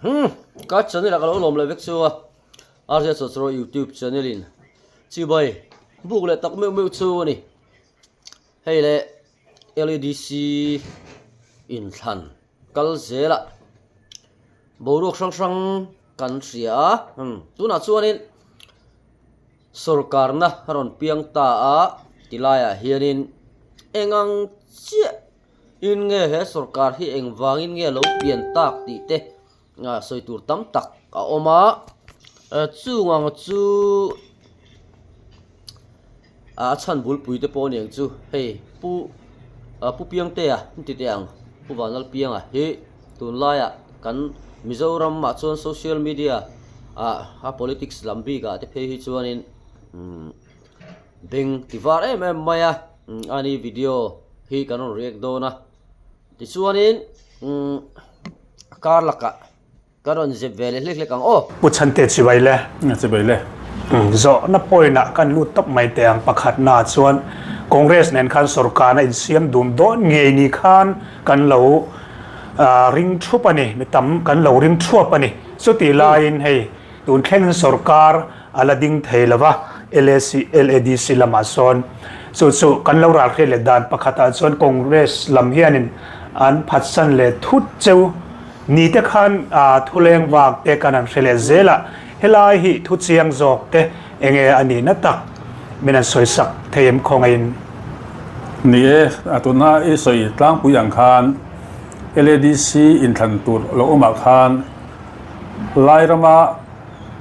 Hmm, ka channel ah ka lo lawm leh vek chu a, RJ Chawchraw YouTube channel in chibai buk leh tak meuh meuh chu a ni. Hei leh LADC inthlan kal zelah boruak hrang hrang kan hria a, hmm, tunah chuanin sorkarna a rawn piang ta a tilaiah hianin eng ang chiah In nge he sorkar hi engvangin nge lo pian tak tih te sawi tur tam tak a awm a, chung ang chu a chhan bulpui te pawh a ni ang chu hei pu pu Piangtea an ti teh ang Pu Vanlalpianga hi tunlaiah kan Mizoram ah chuan social media ah a politics lam bik ah te phei hi chuanin umm beng ti var em em mai a ani video hi kan rawn react dawn a tichuanin umm a kar lakah kan rawn zep ve leh hlek hlek ang aw. Pu Chhante chibai le. Chibai le. Zawhna point ah kan lut tawp mai teh ang pakhatna ah chuan Congress nen khan sorkarna insiam dun dawn ngei ni khan kan lo ring thup a ni, mi tam kan lo ring thuap a ni. Chutih laiin hei tun thlengin sorkar A la ding thei lo va, LAC, LADC lamah sawn chu chu kan lo ral hriat leh dan pakhatah chuan Congress lam hianin an phatsan leh thut cheu ni te khan thuleng vak te kan han hre leh zel a, helai hi thu chiang zawk te enge a nihna tak min han sawi sak thei em khawngaihin. Ni e, a tuna i sawi tlangpui ang khan LADC inthlan tur lo awmah khan Lairama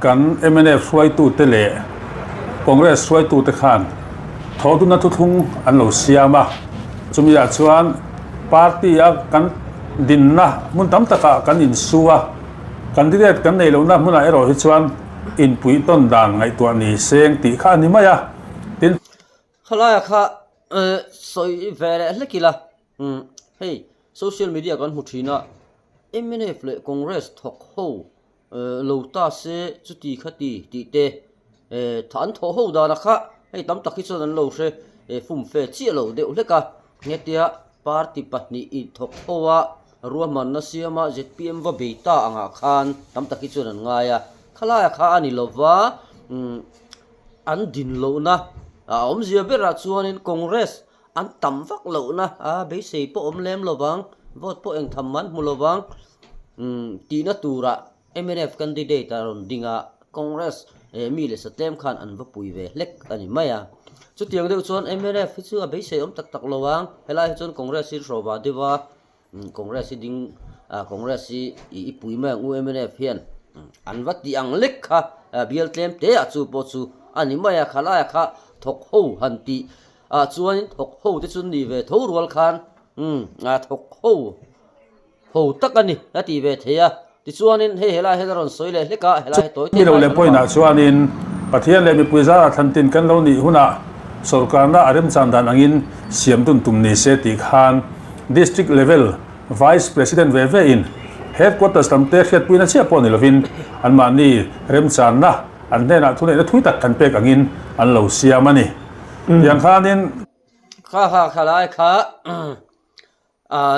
Kan mnf hruaitute leh Congress hruaitute khan thawhdunna thuthlung an lo siam a, chumiah chuan party-a kan dinna hmun tam takah kan insu a, candidate kan neih lohna hmunah erawh hi chuan inpuih tawn dan ngaihtuah ni seng tih kha a ni mai a, tin. Khalaia kha sawi ve leh hlek ila, hei social media kan hmu thin a, mnf leh Congress thawk ho Lo ta se chuti kha ti tih te an thawh ho dan a kha hei tam tak hi chuan an lo hre fumfe chiah lo deuh hlek a, hetia party pahnih inthawk ho a ruahmanna siama zpm va bei ta angah khan tam tak hi chuan an ngai a, khalaia kha a ni lova an din lohna a awmzia berah chuanin Congress an tam vak lohna a beisei pawh awm lem lovang, vote pawh eng tham an hmu lovang tihna turah mnf candidate a rawn ding a, Congress mi leh satlem khan an va pui ve hlek a ni mai a. Chutiang deuh chuan mnf hi chu a beisei awm tak tak lo ang, helai hi chuan Congress hi hrawva deuh a, Congress hi ding Congress hi i pui mai ang u mnf hian an va tih ang lek kha bial tlem te ah chu pawh chu a ni mai a, khalaia kha thawk ho han tih ah chuanin thawk ho te chu ni ve tho rual khan umm a thawk ho ho tak a ni a tih ve thei a tichuanin hei helai hian a rawn sawi leh hlek a helai hi tawi Ni lo leh pawinah chuanin Pathian leh mipui zara thlantin kan lo nih hunah sorkarna a remchan dan angin siam dun tum ni se tih khan District level Vice President ve ve in Headquarters lam te hriatpuina chiah pawh ni lovin anmahni remchanna an hnenah thuneihna thui tak kan pek angin an lo siam a ni. Tiang khanin. Kha kha kha lai kha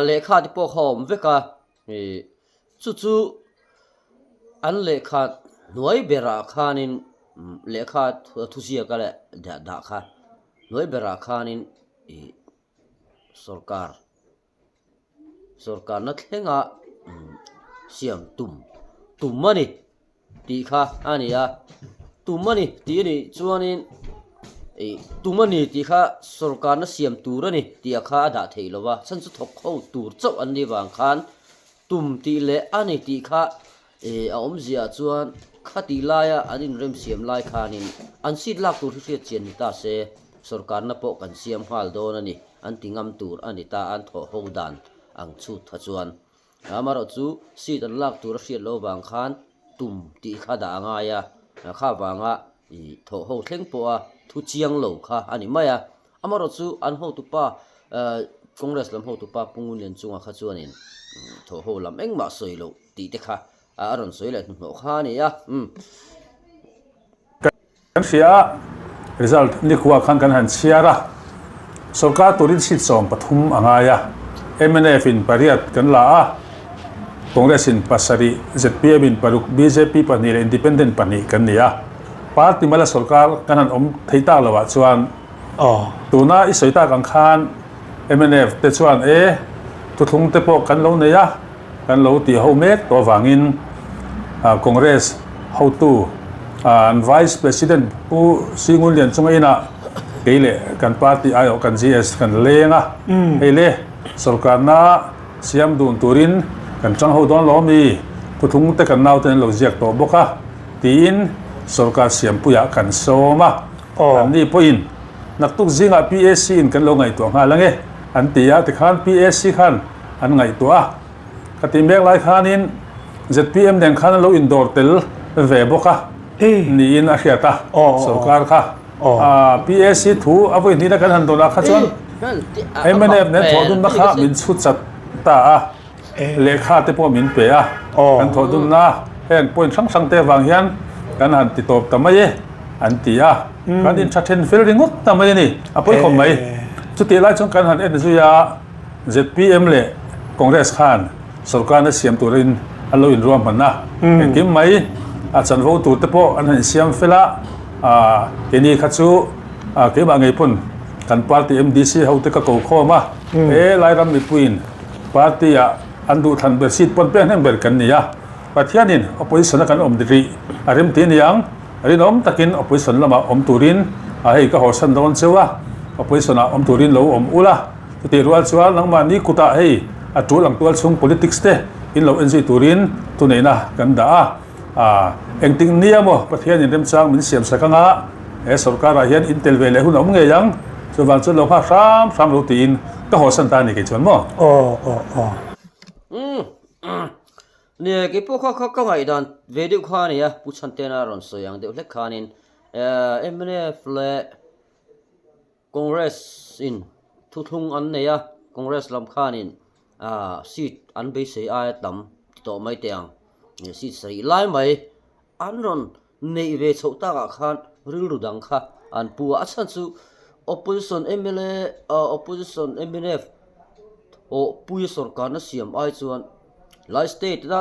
lehkha te pawh kha a awm vek a, ih chu chu an lehkha hnuai berah khanin lehkha thuziaka leh dah kha hnuai berah khanin ih sorkar. Sorkarna thlenga siam tum tum a ni tih kha a ni a, tum a ni tih a nih chuanin ih tum a ni tih kha sorkarna siam tur a ni tih a kha a dah theih lo va, chhan chu thawk ho tur chauh an nih vang khan tum tih leh a ni tih kha ih a awmziah chuan khatih laia an inremsiam lai khanin an seat lak tur hi hriat chian ni ta se sorkarna pawh kan siam nghal dawn a ni. An ti ngam tur a ni ta an thawh ho dan ang chhut kha chuan. Amaherawh chu seat an lak tur a hriat loh avang khan tum tih kha dah a ngai a, kha vanga thawh ho thleng pawha thu chiang lo kha a ni mai a. Amaherawh chu an hotupa Congress lam hotupa Pu Ngunlian chunga kha chuanin thawh ho lam engmah sawi loh tih te kha a rawn sawi leh hnuhnawh kha a ni a. Kan hria a, result nikhua khan kan han chhiar a, sorkar turin seat 13 a ngai a, mnf in pariat kan la a, Congress in pasarih, zpm in paruk, bjp pahnih leh Independent pahnih kan ni a. Party mala sorkar kan han awm thei tak lo ah chuan tuna i sawi tak ang khan mnf te chuan e thuthlung te pawh kan lo nei a, kan lo tih ho mek tawh avangin Congress hotu an Vice President Pu Singun Lianchunga inah kei leh kan party aiawh kan GS kan leng a, hei le sorkarna siam dun turin kan tang ho dawn lo ami thuthlung te kan nauten an lo ziak tawh bawk a tiin sorkar siampuiah kan sawm a, anni pawhin naktuk zingah PAC in kan lo ngaihtuah nghal ange an ti a, tikhan PAC khan an ngaihtuah a, ka tih mek lai khanin zpm nen khan an lo indawr tel ve bawk a niin a hriat a, sorkar kha PAC thu a vawi hnihna kan han dawnah kha chuan mnf nen thawh dunna kha min chhut chat ta a, lehkha te pawh min pe a, kan thawh dunna heng point hrang hrang te avang hian kan han ti tawp ta mai e an ti a, kan intha then fel ringawt ta mai a ni, a pawi khawp mai. Chutih lai chuan kan han en zui a. Zpm leh Congress khan sorkarna siam turin an lo inruahman a, engkim mai a chanvo tur te pawh an han insiam fel a, keini kha chu keimah ngei pawn kan party MDC ho te ka ko khawm a, he Lairam mipuiin party ah an duhthlan ber seat pawn pek hnem ber kan ni a, Pathianin opposition a kan awm rih a rem ti a niang, rinawm takin opposition lamah awm turin hei ka hawsan dawn cheu a, opposition ah awm turin lo awm ula. Chutih rual chuan nangmahni kutah hei a tul ang tual chhung politics te in lo enzui turin thuneihna kan dah a. Aa engtik nia maw Pathianin remchang min siam sak anga he sorkarah hian in tel ve leh hun a awm ngei ang, chuvang chuan lo nghak hram hram lo tiin ka hawsan ta a ni kei chuan maw? Aw aw aw. Umm Nia kei pawh kha kha ka ngaihdan ve deuh kha a nia, Pu Chhantena rawn sawi ang deuh hlek khanin mnf leh Congress in thuthlung an nei a, Congress lam khanin seat an beisei aia tam ti tawh mai teh ang, seat sarih lai mai an rawn neih ve chhoh takah khan rilru dang kha an pu a, a chhan chu opposition mla opposition mnf thawhpuia sorkarna siam ai chuan lai state a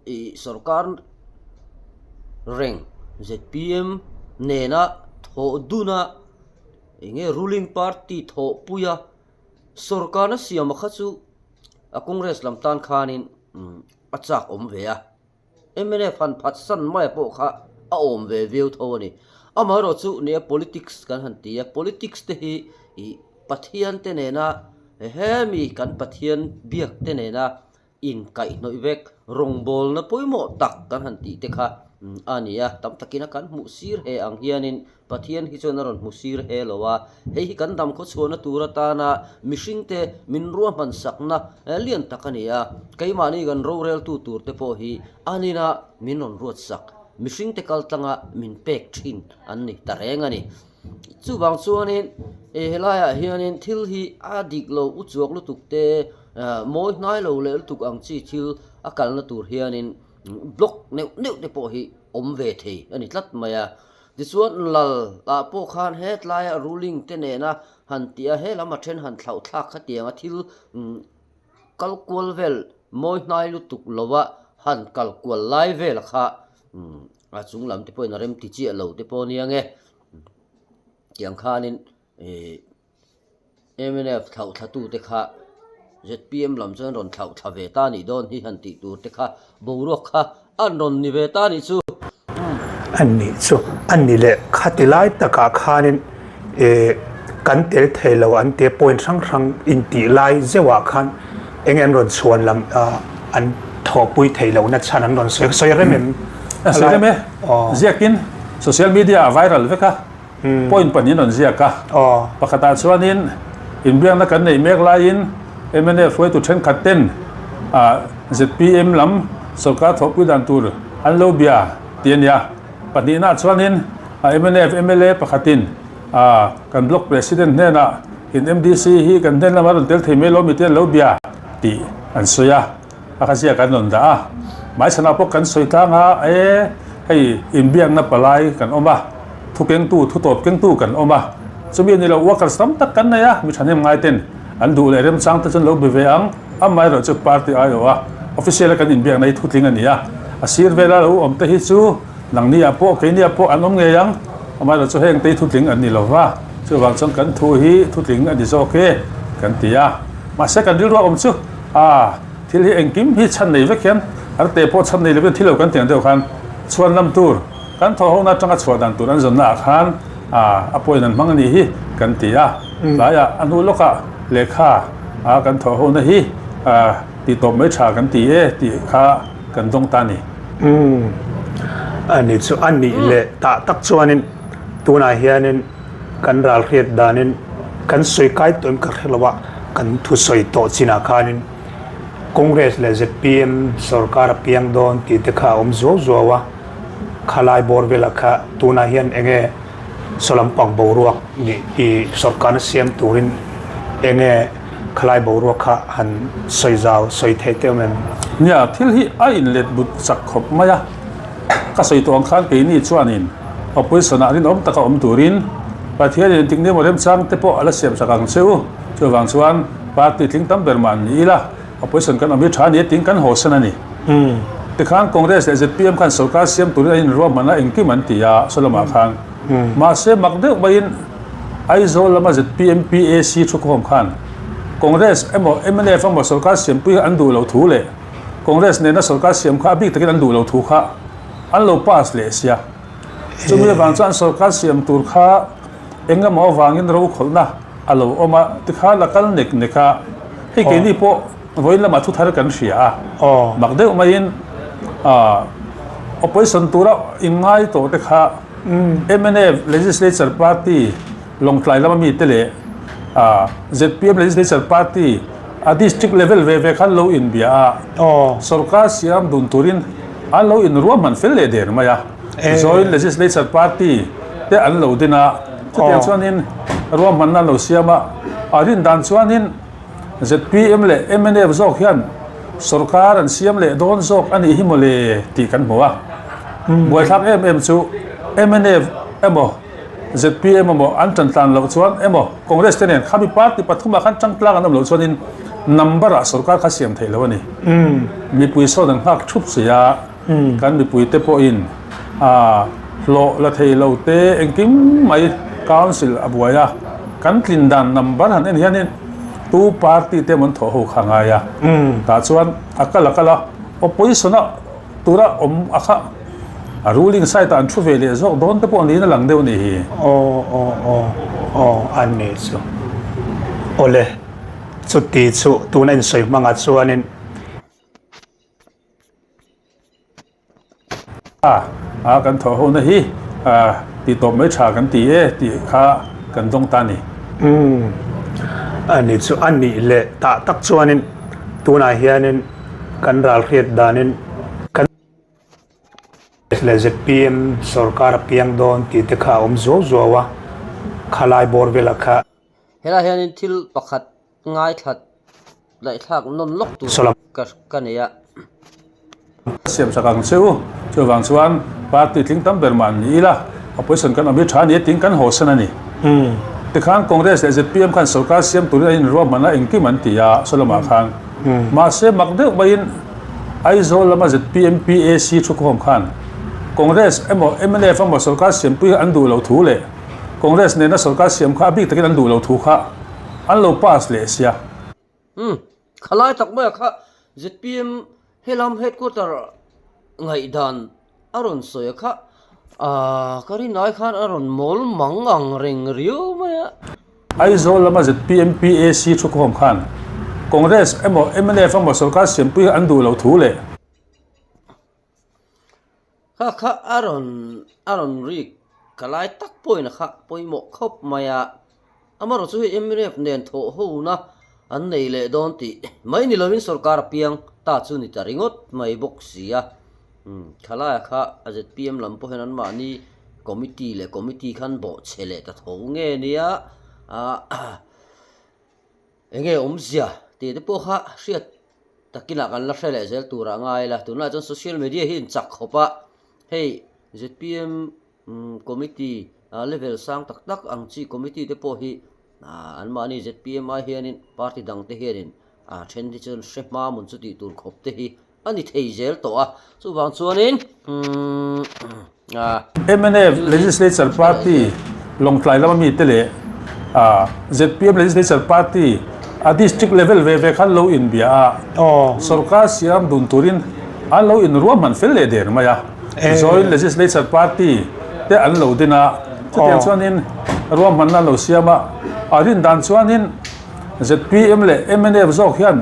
ih sorkar reng zpm nena thawh duna Eng nge ruling party thawhpuia sorkarna siama kha chu a Congress lam tan khanin a chak awm ve a, mnf han phatsan maia pawh kha a awm ve viau tho a ni. Amaherawh chu nia politics kan han ti a, politics te hi ih Pathian te nena hemi kan Pathian biak te nena Inkaihhnawih vek rawngbawlna pawimawh tak kan han tih te kha a ni a, tam takin a kan hmuh sir he ang hianin Pathian hi chuan a rawn hmu sir he lo a, hei hi kan dam khawchhuahna tur atana mihringte min ruahman sakna lian tak a ni a, keimahni kan roreltu tur te pawh hi an ina min rawn ruat sak, mihringte kaltlanga min pek thin an ni ta reng a ni. Chuvang chuanin helaiah hianin thil hi a dik lo u chuak lutuk te mawi hnai lo leh lutuk ang chi thil a kalna tur hianin block neuh neuh te pawh hi awm ve thei a ni tlat mai a. Tichuan lal ah pawh khan hetlaia ruling te nena han tih a helam a then han thlauh thlak khatianga thil kal kual vel mawi hnai lutuk lova han kal kual lai vel kha a chung lam te pawhin a rem ti chiah lo te pawh a nia nge tiang khanin ih mnf thlauh thla tu te kha zpm lam chuan rawn thlauh thla ve ta nih dawn hi han tih tur te kha boruak kha an rawn ni ve ta nih chu. An nih chu an ni leh khati lai takah khanin ih kan tel thei lo an tia point hrang hrang intih lai zeuhah khan Eng an rawn chhuan lam an thawhpui theih lohna chhan an rawn sawi sawi rem em? A sawi rem e. Ziakin social media a viral vek a, point pahnih an rawn ziak a. Pakhatah chuanin inbiakna kan neih mek laiin mnf hruaitu thenkhat ten zpm lam sorkar thawhpui dan tur an lo bia tih a ni a. Pahnihnaah chuanin mnf mla pakhatin kan block president hnenah In MDC hi kan hnen lama rawn tel thei mai lo mi te an lo bia tih an sawi a, a kha ziak an rawn dah a. Hmaichhanah pawh kan sawi tlang a, e hei inbiakna palai kan awm a, thu kengtu, thu tawp kengtu kan awm a, chumi ni lo workers tam tak kan nei a, mi thahnem ngai ten an duh leh remchang te chu an lo be ve ang, amaherawh chu party aiawh a Official a kan inbiakna hi thutling a ni a, a sir vela lo awm te hi chu nangni ah pawh keini ah pawh an awm ngei ang, amaherawhchu chu heng te hi thutling an ni lo va, chuvang chuan kan thu hi thutling a ni zawk e kan ti a, mahse kan rilru a awm chu a thil hi engkim hi chhan nei vek hian arte pawh chhan nei lovin thil lo kan ti ang deuh khan chhuan lam tur kan thaw hona atanga chhuah dan tur an zawnna ah khan a point an hmang a nih hi kan ti a, tlaiah a hnu lawkah lehkha a kan thawh hona hi Tih tawp mai tha kan ti e tih kha kan dawng ta a ni. Umm a ni chu a nih leh tah tak chuanin tunah hianin kan ral hriat danin kan sawi kai tawh em ka hre lo a, kan thusawi tawh chinah khanin Congress leh zpm sorkar a piang dawn tih te kha a awm zuau zuau a, khalai bawr velah kha tunah hian enge Saw lampang boruak nih i sawrkarna siam turin enge khalai boruak kha han sawi zau, sawi theih teh awm em? Nia, thil hi a inlet but chak khawp mai a. Ka sawi tawh ang khan keini chuanin opposition-ah rinawm taka awm turin Pathianin engtik ni emaw remchang te pawh a la siam chak ang che u. Chuvang chuan party tling tam ber mah ni ila Opposition kan awm hi tha a ni a tiin kan haw san a ni. Tikhan Congress leh zpm khan sorkar siam turin an inruahman a, engkim an ti a, saw lamah khan. Mahse mak deuh maiin Aizawl lama zpm PAC thukhawm khan Congress emaw mnf emaw sorkar siampui kha an duh loh thu leh Congress nena sorkar siam kha a bik takin an duh loh thu kha an lo pass leh sia. Chumi avang chuan sorkar siam tur kha eng emaw avangin rokhawlhna a lo awm a, tikhan a kal nek nek a, hei keini pawh vawiin lamah thu thar kan hria a, mak deuh maiin opposition tura inngai tawh te kha mnf Legislature Party Lawngtlai lama mite leh zpm Legislature Party a district level ve ve khan lo inbia a, sorkar siam dun turin an lo inruahman fel leh der mai a. Joint Legislature Party te an lo din a, chutiang chuanin ruahmanna an lo siam a, a rin dan chuanin zpm leh mnf zawk hian sorkar an siam leh dawn zawk a nih hi mawle tih kan hmu a. Buaithlak em em chu mnf emaw zpm emaw an tantlan loh chuan emaw Congress te nen khami party pathumah khan tangtlang an awm loh chuanin number ah sorkar kha siam theih loh a ni. Mipui sawn an nghak thup si a. Kan mipuite pawhin hlawh la thei lo te engkim mai council a buai a, kan tlin dan number han en hianin tu party te emaw an thawh ho kha a ngai a, tah chuan a kal a kal a, opposition a tura awm a kha a ruling side ah an thu ve leh zawk dawn te pawh niin a lang deuh a nih hi. Aw aw aw aw an ni chu. Awle chuti chu tuna insawi hmangah chuanin. A kan thawh hona hi tih tawp mai tha kan ti e tih kha kan dawng ta a ni. Umm a ni chu a nih leh tah tak chuanin tunah hianin kan ral hriat danin kan leh zpm sorkar a piang dawn tih te kha a awm zuau zuau a, khalai bawr velah kha. Helaiah hianin thil pakhat Ngaithla ngaihthlak nawn lawk tur ka nei a. Siam sak ang che u. Chuvang chuan party tling tam ber mah ni ila, opposition kan awm hi tha a ni a tiin kan haw san a ni. Tikhan Congress leh zpm khan sorkar siam turin an inruahman a, engkim an ti a, saw lamah khan. Mahse mak deuh maiin Aizawl lama zpm PAC thukhawm khan Congress emaw mnf emaw sorkar siampui kha an duh loh thu leh Congress nena sorkar siam kha a bik takin an duh loh thu kha An lo pass leh sia. Umm, khalai tak maia kha zpm helam headquarter ngaihdan a rawn sawi a kha, aah ka rin ai khan a rawn mawl mang ang reng riau mai a. Aizawl lama zpm PAC thukhawm khan Congress emaw mnf emaw sorkar siampui an duh loh thu leh. Kha kha a rawn a rawn rik ka lai tak pawhin a kha pawimawh khawp mai a, amaherawh chu hei mnf nen thawh hona an nei leh dawn tih mai ni lovin sorkar a piang ta chu ni ta ringawt mai bawk si a, umm thalai kha a zpm lam pawh hian anmahni committee leh committee khan bawhchhe leh ta tho nge nia ah eng nge awmzia tih te pawh kha hriat Takinah kan la hre leh zel turah ngai ila, tunlaiah chuan social media hi inchak khawp a, hei zpm committee level sang tak tak ang chi committee te pawh hi anmahni zpm ai hianin party dang te hianin a then hi chuan hre hma mun chu tih tur khawp te hi. a ni thei zel tawh a, chuvang chuanin a. Mnf Legislature Party Lawngtlai lama mite leh zpm Legislature Party a District level ve ve khan lo inbia a, sorkar siam dun turin an lo inruahman fel leh der mai a, Joint Legislature Party te an lo din a, chutiang chuanin ruahmanna an lo siam a, a rin dan chuanin Zpm leh mnf zawk hian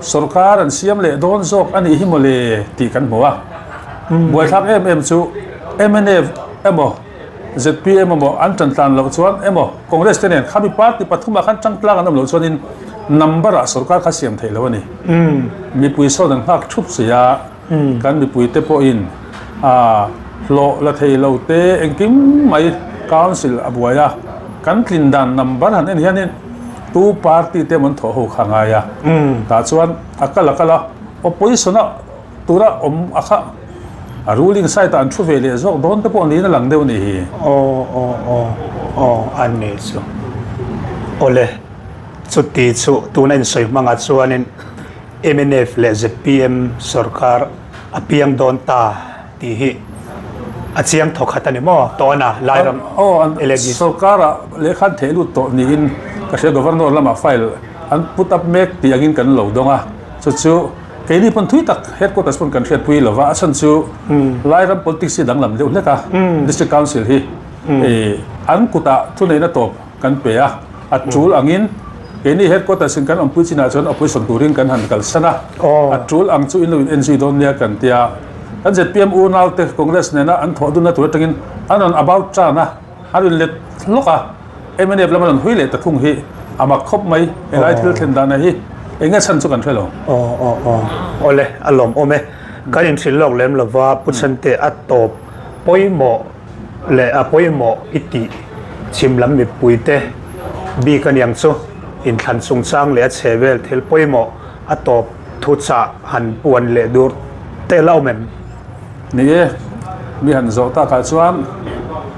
sorkar an siam leh dawn zawk a nih hi mawle tih kan hmu a. Buaithlak em em chu mnf emaw zpm emaw an tan tlan loh chuan emaw Congress te nen khami party pathumah khan tangtlang an awm loh chuanin number ah sorkar kha siam theih loh a ni. Mipui sawn an nghak thup si a. Kan mipuite pawhin hlawh la thei lo te engkim mai council a buai a, kan tlin dan number han en hianin tu party te emaw an thawh ho kha a ngai a, tah chuan a kal a kal a, opposition a tura awm a kha a ruling side ah an thu ve leh zawk dawn te pawh niin a lang deuh a nih hi. Aw aw aw aw an ni chu awle chuti chu tuna insawi hmangah chuanin Mnf leh zpm sorkar a piang dawn ta tih hi a chiang thawkhat a ni maw? Tawna Lairam Aw, an sorkarah lehkha an theh lut tawh niin ka hria, Governor lamah file an put up mek tih angin kan lo dawng a, chu chu keini pawn thui tak headquarters pawn kan hriatpui lo va, a chhan chu Lairam politics hi danglam deuh hlek a, District Council hi an kutah thuneihna tawp kan pe a, a tul angin keini headquarters in kan awmpui chinah chuan opposition turin kan han kalsan a, a tul ang chu in lo in enzui dawn nia kan ti a, kan zpm unau te Congress nena an thawh dunna tur atangin an rawn about tan a, an rawn let hlawk a, mnf lam an rawn hui leh ta thung hi a mak khawp mai, helai thil thlen dana hi eng nge chhan chu kan hre lo. Aw aw aw awle a lawmawm e, kan inhrilh lawk lem lova Pu Chhante a tawp pawimawh. leh a pawimawh i tih chhim lam mipuite bik a niang chu inthlan chungchang leh a chhe vel thil pawimawh a tawp thu chah han puan leh dur te la awm em? Ni e, mi han zawh takah chuan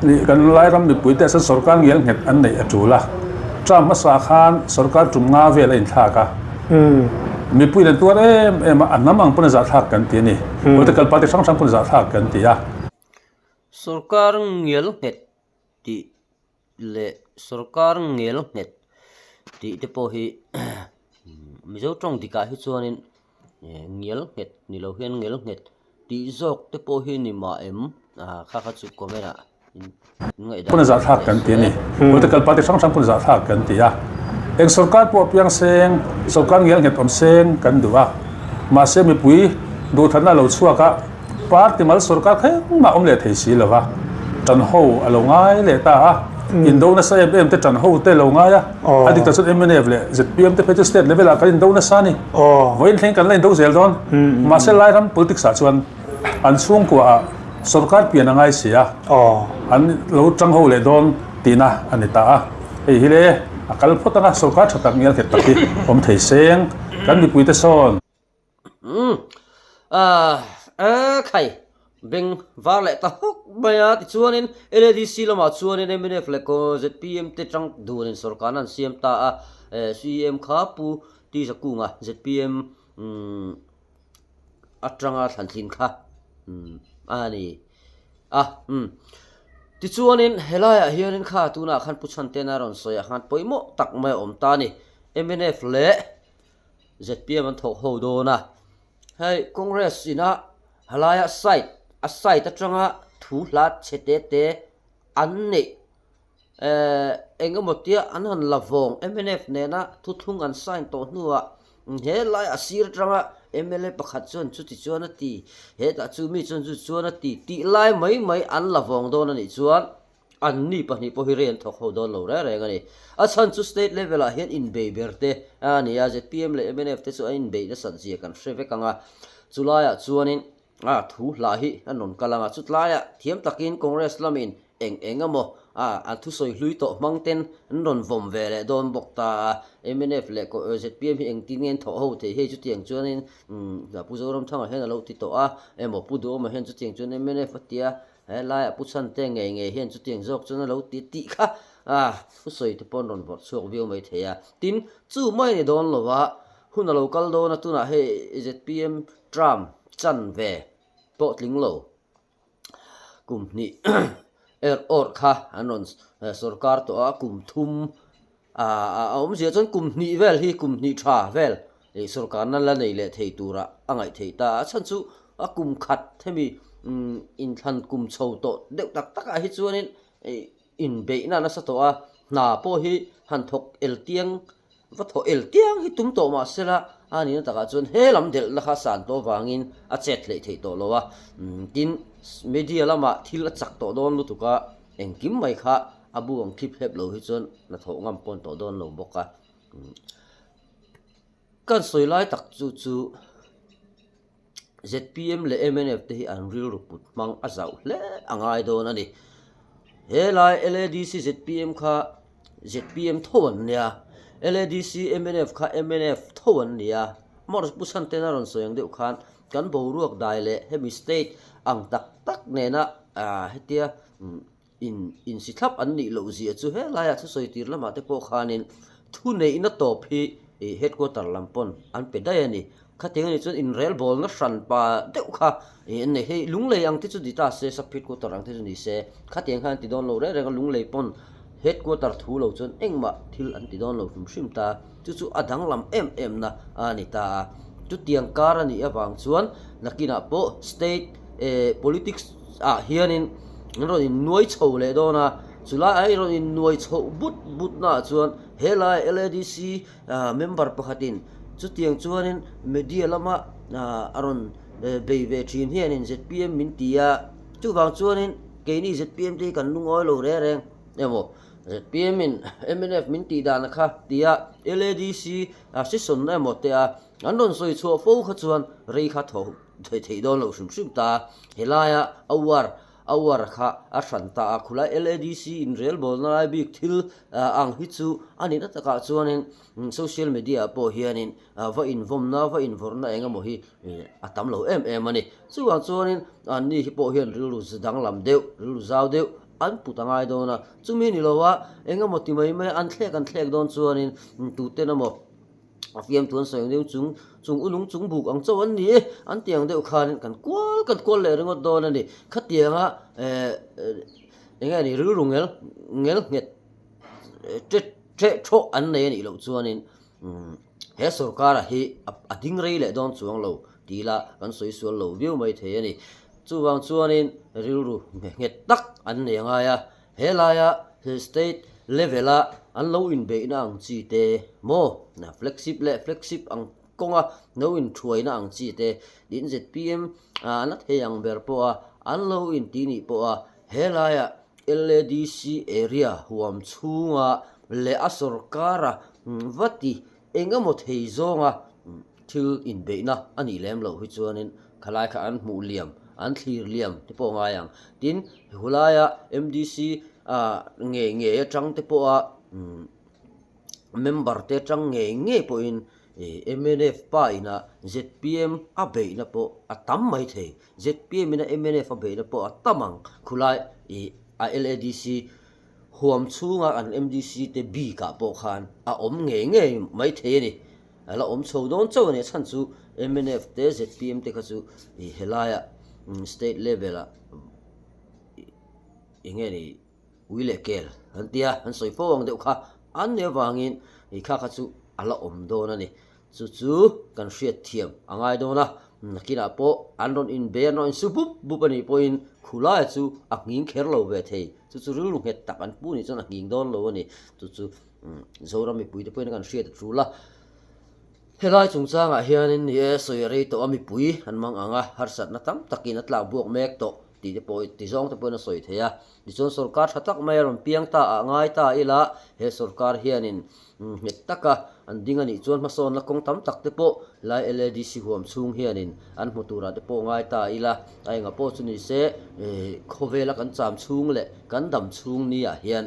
ni kan Lairam mipuite ah chuan sorkar ngial nghet an neih a tul a, term hmasa khan sorkar tum nga vel a inthlak a, mipuiin an tuar em em a, a hnam ang pawn a zahthlak kan ti a ni, political party hrang hrang pawn a zahthlak kan ti a. Sorkar ngial nghet tih leh sorkar ngel nghet tih te pawh hi Mizo tawng dikah hi chuanin ngial nghet ni lo hian ngel nghet tih zawk te pawh hi ni mah em ah kha kha chu comment ah Pawn a zahthlak kan ti a ni. Political party hrang hrang pawn a zahthlak kan ti a. Eng sorkar pawh piang seng, sorkar ngial nghet awm seng kan duh a. Mahse mipui duhthatna a lo chhuak a, party mal sorkar kha engmah awm leh thei si lo va. Tan ho a lo ngai leh ta a. Indo nasa em em te tan ho te lo ngai a. A dik tak chuan mnf leh zpm te phei chu state level ah kan indo nasa a ni. Vawiin thleng kan la indo zel dawn. Mahse Lairam politics ah chuan an chhungkua ah Sorkar pian a ngai si a, an lo tang ho leh dawn tihna a ni ta a. Hei hi le a kal phawt anga sorkar tha tak ngial nghet tak hi awm thei seng kan mipuite sawn. Umm ahh khai beng var leh ta hawk mai a tichuanin LADC lamah chuanin mnf leh zpm te tang dunin sorkarna an siam ta a CEM kha Pu Tizakunga zpm umm atanga thlantlin kha a ni a umm tichuanin helaiah hianin kha tunah khan Pu Chhantena rawn sawi ah khan pawimawh tak mai a awm ta a ni mnf leh zpm an thawk ho dawn a hei Congress ina helaia side a side atanga thu hla chhe te te an neih Ehh eng emaw tia an han la vawng mnf nena thuthlung an sign tawh hnuah helai a sir atanga mla pakhat chuan chuti chuan a ti hetah chu mi chuan chu chuan a ti tih lai mai mai an la vawng dawn a nih chuan an ni pahnih pawh hi rei an thawk ho dawn lo reng reng a ni. A chhan chu state level ah hian inbei ber te a ni a zpm leh mnf te chu an inbeih nasat zia kan hre vek ang a chulaiah chuanin A thu hla hi an rawn kal ang a, chutlaiah thiam takin Congress lamin eng eng emaw a an thusawi hlui tawh hmang ten an rawn vawm ve leh dawn bawk ta a. Mnf leh zpm hi engtin nge an thawh ho theih hei chutiang chuanin Pu Zoramthanga hian a lo ti tawh a, emaw Pu Duhawma hian chutiang chuan mnf a ti a, helaiah Pu Chhante ngei ngei hian chutiang zawk chuan a lo ti tih kha a thusawi te pawh an rawn vawrh chhuak viau mai thei a. Tin, chu mai a ni dawn lo a, hun a lo kal dawn a, tunah hei zpm term. chanve pawh tling lo kum hnih er awr kha an rawn sorkar tawh a, kum thum a awmzia chuan kum hnih vel hi kum hnih tha vel sorkarna la nei leh thei tura a ngaih theih ta a, a chhan chu a kum khat hemi inthlan kum chho tawh deuh tak takah hi chuanin inbeihna nasa tawh a, hna pawh hi han thawk el tiang va thawh el tiang hi tum tawh mah sela a nihna takah chuan he lam delhna kha san tawh avangin a chet hleih theih tawh lo a, tin media lamah thil a chak tawh dawn lutuk a, engkim mai kha a bu ang thlip hlep lo hi chuan hnathawh ngam pawn tawh dawn lo bawk a. Kan sawi lai tak chu chu. Zpm leh mnf te hi an rilru put hmang a zauh hle a ngai dawn a ni. Helai LADC zpm kha zpm tho an nia, LADC mnf kha mnf tho an nia. Morse Pu Chhantena rawn sawi ang deuh khan kan boruak dai leh hemi state ang tak tak nena hetia In insi thlap an nih loh zia chu helaiah thusawi tir lamah te pawh khanin thuneihna tawp hi headquarter lam pawn an pe daih a ni. Khatiang a nih chuan inrelbawlna hran pa deuh kha an nei. Hei Lunglei ang te chu ni ta se, sub headquarter ang te chu ni se, khatiang khan an ti dawn lo reng reng a, Lunglei pawn headquarter thu lo chuan engmah thil an ti dawn lo hrim hrim ta. Chu chu a danglam em em na a ni ta a. Chutiang kar a nih avang chuan nakinah pawh state politics ah hianin an rawn innuai chho leh dawn a, chulai a rawn innuai chhoh but but naah chuan helai LADC member pakhatin chutiang chuanin media lama a rawn bei ve thin hianin zpm min ti a, chuvang chuanin keini zpm te hi kan lungawi lo reng reng emaw zpm in mnf min tih dan kha tia LADC session emaw te a an rawn sawi chhuah fo kha chuan rei kha thaw Theih theih dawn loh hrim hrim ta. Helaia a uar a uar kha a hran ta a, khulai LADC inrelbawlna lai bik thil ang hi chu a nihna takah chuanin social media ah pawh hianin va invawmna va invawrhna eng emaw hi a tam lo em em a ni. Chuvang chuanin anni hi pawh hian rilru danglam deuh, rilru zau deuh an put a ngai dawn a. Chumi ni loa eng emaw ti mai mai an thlek an thlek dawn chuanin tuten emaw, A fiamthu an sawi ang deuh chung chung ulung chung buk ang chauh an ni e, an ti ang deuh khanin kan kual kan kual leh ringawt dawn a ni. Khatianga eh eng nge ni rilru ngel ngel nghet ṭe ṭeh ṭhawh an nei a nih loh chuanin he sorkara hi a ding rei leh dawn chuang lo tih ila kan sawi sual lo viau mai thei a ni. Chuvang chuanin rilru nghet tak an nei a ngai a. He laia state level a an lo inbeihna ang chi te maw flagship leh flagship ang kawnga lo inthuaina ang chi te tin zpm a la thei ang ber pawh a an lo inti nih pawh a he laia LADC area huam chhunga leh a sorkara va ti Eng emaw thei zawnga thil inbeihna a nih lem loh hi chuanin khalai kha an hmuh liam, an thlir liam te pawh a ngai ang. Tin, hulaia MDC ngei ngei atang te pawha member te atang ngei ngei pawhin mnf pa ina zpm a beihna pawh a tam mai thei. Zpm ina mnf a beihna pawh a tam ang. Khulai a LADC Huam chhunga an MDC te bikah pawh khan a awm ngei ngei mai thei a ni. A la awm chho dawn chauh a ni. A chhan chu mnf te zpm te kha chu helaia state level ah eng nge ni ui leh kel an tia an sawi fo ang deuh kha an nih avangin kha kha chu a la awm dawn a ni. Chu chu kan hriat thiam a ngai dawn a, nakinah pawh an rawn inbe an rawn insu bup bup a nih pawhin khulaia chu a nghing kher lo ve thei. Chu chu rilru nghet tak an pu nih chuan a nghing dawn lo a ni. Chu chu Zoram mipuite pawhin kan hriat a tul a. Helai chungchangah hianin ni e, sawi a rei tawh a, mipui an mang ang a, harsatna tam takin a tlak buak mek tawh tih te pawh ti zawng te pawhin a sawi thei a. Tichuan sorkar tha tak mai a rawn piang ta ah ngai ta ila he sorkar hianin Nghet taka an ding a nih chuan hmasawnna kawng tam tak te pawh lai LADC huam chhung hianin an hmu turah te pawh ngai ta ila, a enga pawh chu ni se khawvela kan cham chhung leh kan dam chhung niah hian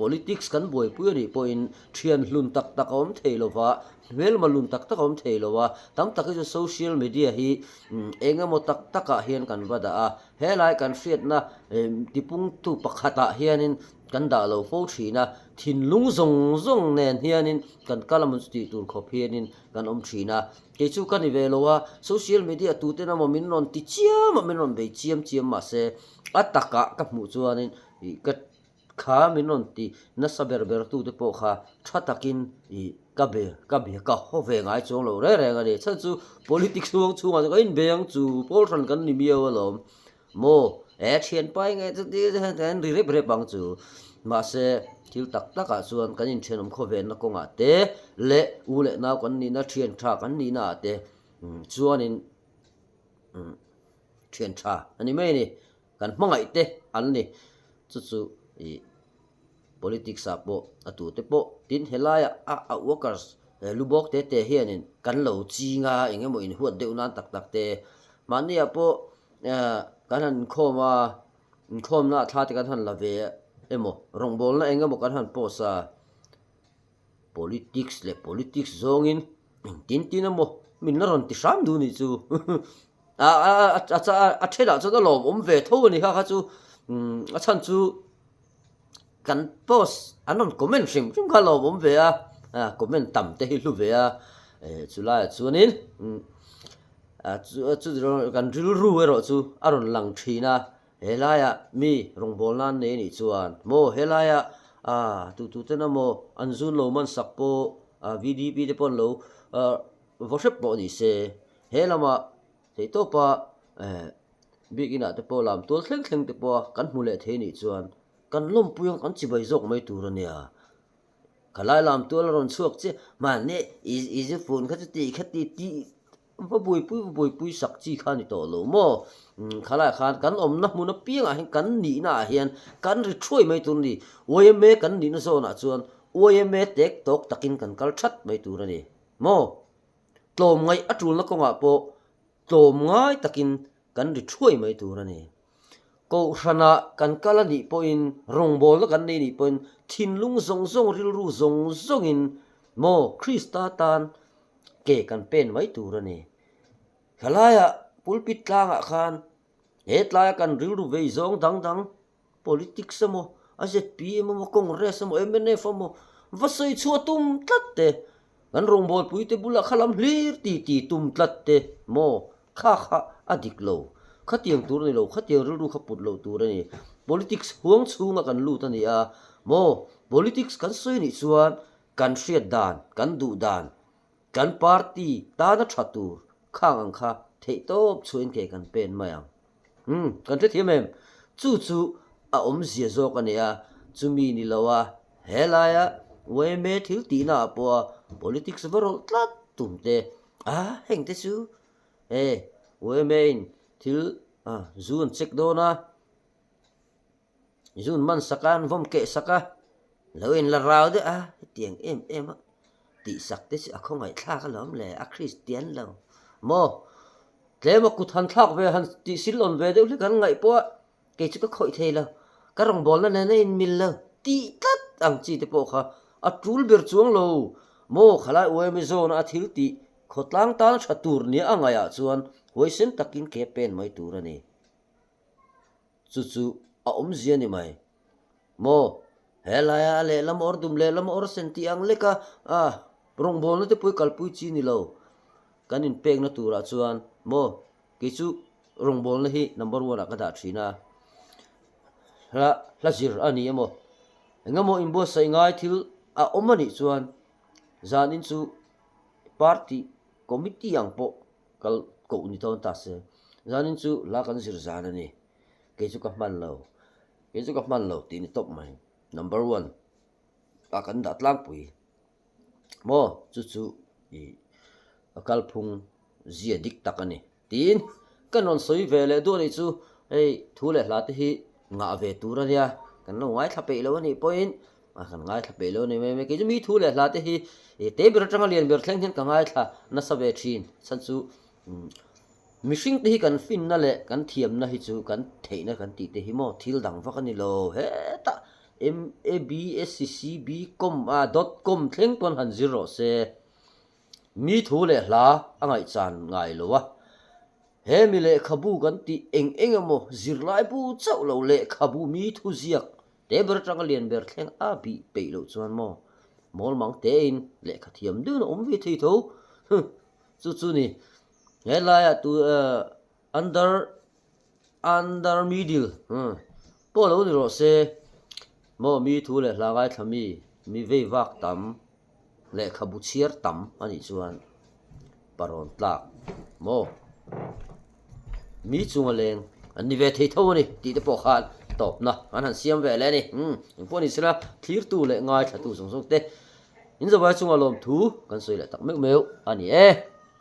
politics kan buaipui a nih pawhin thian hlun tak tak a awm thei lo va, hmelma lun tak tak a awm thei lo a, tam tak hi chu social media hi eng emaw tak takah hian kan va dah a, helai kan hriatna tipungtu pakhatah hianin. kan dah lo fo thin a, thinlung zawng zawng nen hianin kan kal amaw chu tih tur khawp hianin kan awm thin a. Kei chu ka ni ve lo a, social media tuten amaw min rawn ti chiam a, min rawn bei chiam chiam mahse a takah ka hmuh chuanin ih ka kha min rawn ti nasa ber ber tute pawh kha tha takin ih ka be ka be ka haw ve ngai chuang lo reng reng a ni. Chhan chu politics huang chhungah chuan ka inbe ang chu pawl hran kan ni miau alawm. Maw? E thianpa i ngaih chu ti hian ri rep rep ang chu. Mahse, thil tak takah chuan kan inthianawm khawvenna kawngah te leh u leh nau kan nihna thian tha kan nihna ah te chuanin thian tha a ni mai a ni. Kan hmangaih te an ni. Chu chu ih. Politics ah pawh a tute pawh tin helai a a workers lu bawk te te hianin kan lo ching a eng emaw inhuat deuh nan tak tak te mahni ah pawh kan han inkhawm a inkhawmna ah thla te kan han la ve emaw rawngbawlna eng emaw kan han post a politics leh politics zawngin engtin tin emaw min la rawn ti hram duh nih chu a thenah chuan a lawmawm ve tho a ni kha kha chu a chhan chu. Kan post an rawn comment hrim hrim kha a lawmawm ve a, comment tam te hi hlu ve a, chulaiah chuanin kan rilru erawh chu a rawn lang thin a, helaiah mi rawngbawlna an nei anih chuan maw helaiah tututen emaw an zun lo man sak pawh VDP te pawh an lo vaw hrep pawh ni se he lamah theihtawpa Biakin ah te pawh lam tual thleng thleng te pawh a kan hmu leh thei nih chuan kan lawmpui ang kan chibai zawk mai tur a nia. Khalai lam tual a rawn chhuak che mahni i i zu phone kha chu ti kha ti ti va buaipui va buaipui sak chi kha a ni tawh lo maw. Khalai khan kan awmna hmun apiangah hian kan nihna ah hian kan ri thuai mai tur a ni. Yma kan nihna zawnah chuan yma tek tawk takin kan kal that mai tur a ni maw. Tlawmngaih a tulna kawngah pawh Tlawmngai takin kan ri thuai mai tur a ni. Kohhranah kan kal a nih pawhin, rawngbawlna kan nei nih pawhin thinlung zawng zawng, rilru zawng zawngin maw Krista tan ke kan pen mai tur a ni. Helaiah pulpit tlangah khan he tlaia kan rilru vei zawng dang dang Politics emaw, a zpm emaw, Congress emaw, mnf emaw va sawi chhuah tum tlat te, kan rawngbawlpui te bulah kha lam hlir ti ti tum tlat te maw kha kha a dik lo. Khatiang tur a ni lo, khatiang rilru kha put loh tur a ni. Politics huang chhunga kan lut a ni a maw, politics kan sawi nih chuan kan hriat dan, kan duh dan, kan party tana tha tur khang ang kha theihtawp chhuahin ke kan pen mai ang. Umm, kan hrethiam em? Chu chu a awmzia zawk a nia, chumi ni lo a, helaia yma thil tihna ah pawha politics va rawlh tlat tum te, a heng te chu e yma in thil zu an check dawn a, Zun man sak a, an vawm keh sak a, lo in la rau deuh a, hetiang em em a tih sak te chu a khawngaih thlak alawm le, a Kristian lo maw? Tlem a kut han thlak ve han tih sil lawn ve deuh hlek an ngaih pawh a, kei chu ka khawih thei lo, ka rawngbawlna nen a inmil lo tih tlat ang chi te pawh kha a tul ber chuang lo maw? Khalai uaimi zawna a thil tih khawtlang tan tha tur nia a ngaihah chuan huaisen takin ke pen mai tur a ni. Chu chu a awmzia ni mai. Maw? Helaia a lehlam awr dum lehlam awr sen tih ang lek a, a rawngbawlna te pawh hi kalpui chi ni lo. Kan inpekna turah chuan maw kei chu rawngbawlna hi number one ah ka dah thin a. Hla hla zir a ni emaw engemaw inbuatsaih ngai thil a awm a nih chuan zanin chu party committee ang pawh Kal koh ni dawn ta se. Zanin chu la kan zir zan a ni. Kei chu ka hman lo. Kei chu ka hman lo tih ni tawp mai. Number one ah kan dah tlangpui. Maw chu chu ih a kalphung zia dik tak a ni. Tiin kan rawn sawi ve leh duh a nih chu hei thu leh hla te hi ngah ve tur a nia. Kan lo ngaithla peih lo a nih pawhin A kan ngaithla peih lo a ni mai mai. Kei chu mi thu leh hla te hi te ber atanga lian ber thleng hian ka ngaithla nasa ve thin. Chhan chu mihring te hi kan finna leh kan thiamna hi chu kan theihna kan tih te hi maw thil dang vak a ni lo. Hetah M A B S C B com a dot com thleng pawn han zir rawh se. Mi thu leh hla a ngaihchan ngai lo a. He mi lehkhabu kan tih eng eng emaw zirlaibu chauh lo lehkhabu mi thuziak. Te ber atanga lian ber thleng a bih peih loh chuan maw mawl mang tein lehkha thiam deuhin a awm ve thei tho. Huh chu chu ni helaiah tu under under middle huh pawh lo ni rawh se maw mi thu leh hla ngaithla mi mi vei vak tam lehkhabu chhiar tam a nih chuan parawn tlak maw mi chunga leng an ni ve thei tho a ni tih te pawh khan tawpna an han siam ve leh a ni. Umm engpawh ni sela thlirtu leh ngaithlatu zawng zawng te in zavai chunga lawmthu kan sawi leh tak meuh meuh a ni e.